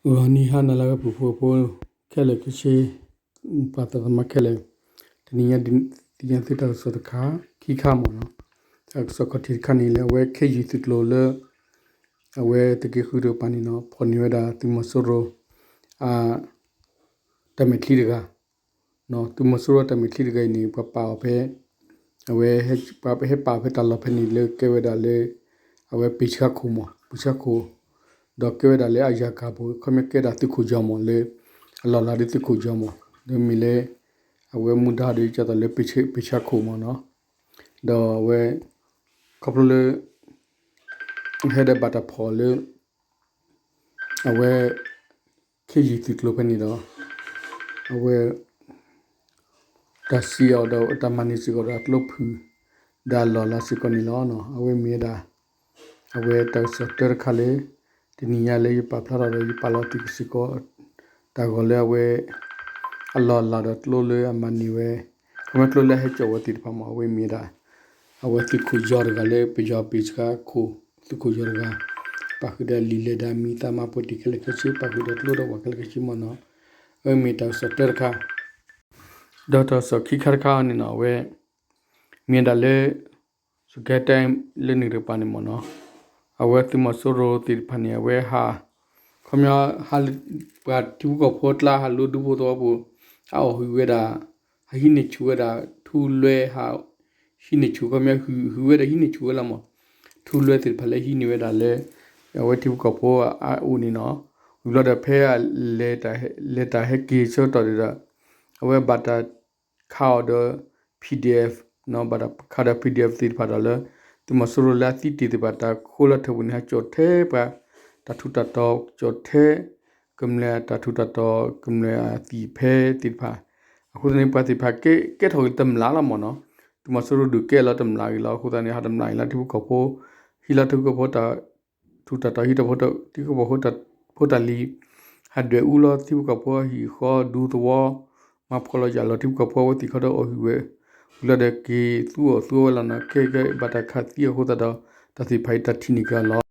ဂီၤနံၤဟါနၤလၢအဂ့ၤ ပှၤဖှီဖိ ခဲလၢာ်ခဲဆ့ ပှၤသးသမါခဲလၢာ်, တနံၤညါဒုးသ့ၣ်ညါသုတၢ်ကစီၣ်တခါ ခံခါမ့ၢ်နီၤ. တၢ်ကစီၣ်ခီၣ်ထံးတခါန့ၣ် လၢအဝဲခဲယုၢ်သုးကျိၤလၢ အဝဲသုးက့ဃုတကပၤန့ၣ်နီၤ ဖီၣ်န့ၢ်ဝဲဒၣ်သုးမီၤစိရိၤ အ တၢ်မဲာ်ချံတဂၤ သုးမီၤစိရိၤတၢ်မဲာ်ချံတဂၤအံၤန့ၣ် ပှၤပာ်အီၤဖဲ အဝဲ ပှၤဟဲပာ်အီၤဖဲတၢ်လီၢ်ဖဲန့ၣ်လၢကဲဝဲဒၣ်လၢ အဝဲပ့ၤဆှါခိၣ်မ့ၢ် ပ့ၤဆှါခိၣ်, ဒီးကဲဝဲဒၣ်လၢအယၤကၤပူၤ ခီပညီကဲဒၣ်သုးခိၣ်ယီၤမ့ၢ်လၢ အလီၢ်လၤဒီးသုးခိၣ်ယီၤမ့ၢ် ဒီးမ့ၢ်လၢ အဝဲမူဒါဒီးကၢ်သိးလၢပ့ၤဆှါခိၣ်မ့ၢ်နီၤ. ဒီးအဝဲ ခီဖျိလၢ ဟဲဒီးဘၣ်တၢ်ဖီၣ်လၢ အဝဲ ခဲယုၢ်သုးကျိၤဖဲန့ၣ်ဒီး အဝဲ တၢ်စံးအီၤဒီးတၢ်မၤန့ၢ်စ့ၢ်ကီးဒီးအကျိဖုၣ် ဒီးအလီၢ်လၤစ့ၢ်ကီးန့ၣ်လီၤ. အဝဲမ့ၢ်ဝဲဒၣ် အဝဲတၢ်ကစီၣ်တၢတခါလၢ တနံၤညါလၢယပာ်ဖျါထီၣ်ဒီးယပာ်လီၤသုးကစ့ၢ်ကီး တၢ်ဂီၤလၢအဝဲ အလီၢ်လၤဒီးကျိလၢအမၤန့ၢ်ဝဲ ခီဖျိကျိလၢအဟဲစိာ်ဝဲသ့ၣ်တဖၣ်မ့ၢ် အဝဲမ့ၢ်ဝဲဒၣ် အဝဲသုးခိၣ်ယီၤတဂၤလၢပယီၤပ့ၤဆှါခိၣ် သုးခိၣ်ယီၤတဂၤ ပာ်ဃုာ်ဒီးလံာ်လဲၢ်ဒီးမံၤသးမၤပှဲၤတံၢ်ခဲလၢာ်ခဲဆ့ ပာ်ဃုာ်ဒီးကျိဒီးဝဲခဲလၢာ်ခဲဆ့မ့ၢ်နီၤ. အဝဲမ့ၢ်တၢ်ကစီၣ်တၢတခါ ဒီးတၢ်ကစီၣ်ခံခါတခါအံၤန့ၣ်နီၤ အဝဲ မ့ၢ်ဝဲဒၣ်လၢ စကဲတဲလၢန့ၣ်တကပၤန့ၣ်မ့ၢ်နီၤ အဝဲသုးမီၤစိရိၤသ့ၣ်တဖၣ်န့ၣ် အဝဲဟး ခီပညီ ပှၤထံဖိကီၢ်ဖိအကျါ ဟးလိဒူဖိသဝီပူၤ ဟးအီၣ်ဟုၣ်ဝဲဒၣ် ဟးဟံးန့ၢ်ဆူၣ်ဝဲဒၣ် ထူလွဲဟး ဟံးန့ၢ်ဆူၣ် ခီပညီ ဟုၣ်ဝဲဒၣ်ဟံးန့ၢ်ဆူၣ်ဝဲလီၤမ့ၢ် ထူလွဲသ့ၣ်တဖၣ်လၢဟံးန့ၢ်ဝဲဒၣ်လၢ အဝဲထံဖိကီၢ်ဖိအအိၣ်န့ၣ်နီၤ. ဝံၤဘျီဒီးဖဲ လဲၤတၢ်ဟဲက့ၤဆၢကတီၢ်ဒီး အဝဲဘၣ်တၢ်ခးအီၤဒီး PDF ဘၣ်တၢ်ခးဒီး PDF သ့ၣ်တဖၣ်ဒီးလၢ သုးမီၤစိရိၤလၢအသံတ့ၢ်သ့ၣ်တဖၣ် တၢ်ဃိလၢထၢၣ်ပူၤန့ၣ် ဟးကၠီၣ်ထဲပှၤ တၢ်ထူးတၢ်တီၤ ကၠီၣ်ထဲ ကမျၢၢ်အတၢ်ထူးတၢ်တီၤ ကမျၢၢ်အသံၣ်ဖဲသ့ၣ်တဖၣ် အဃိသတးန့ၣ် ပှၤသ့ၣ်တဖၣ်ကဲထီၣ်က့ၤတမျၢ်လီၤမ့ၢ်နီၤ. သုးမီၤစိရိၤဒုးကဲလီၤတမျၢ်ဂ့ၤလီၤ. အဃိသတးန့ၣ် ဟးတမျၢ်ဂ့ၤလီၤထံဖိကီၢ်ဖိ ဟံးလီၤထံဖိကီၢ်ဖိတၢ် ထူးတၢ်တီၤ ဟံးထီၣ်ဖိထံဖိကီၢ်ဖိတၢ်လံၤ ဟးဒွဲၣ်အူလီၤထံဖိကီၢ်ဖိအဟံၣ်အဃီ ဒူသဝီ မၤဖှီၣ်လီၤယာ်လီၤထံဖိကီၢ်ဖိအဝဲသ့ၣ်ခီဒီးအီၣ်ဟုၣ်ဝဲ ဝံၤလီၤဒီးက့ၤသူအီၣ်သူဝဲလီၤနီၤ. ခဲကဲဘၣ်တၢ်ခးသံအဃိသတးဒီး တၢ်သ့ၣ်တဖၣ်အံၤတၢ်ထံၣ်န့ၢ်က့ၤအီၤလီၤ.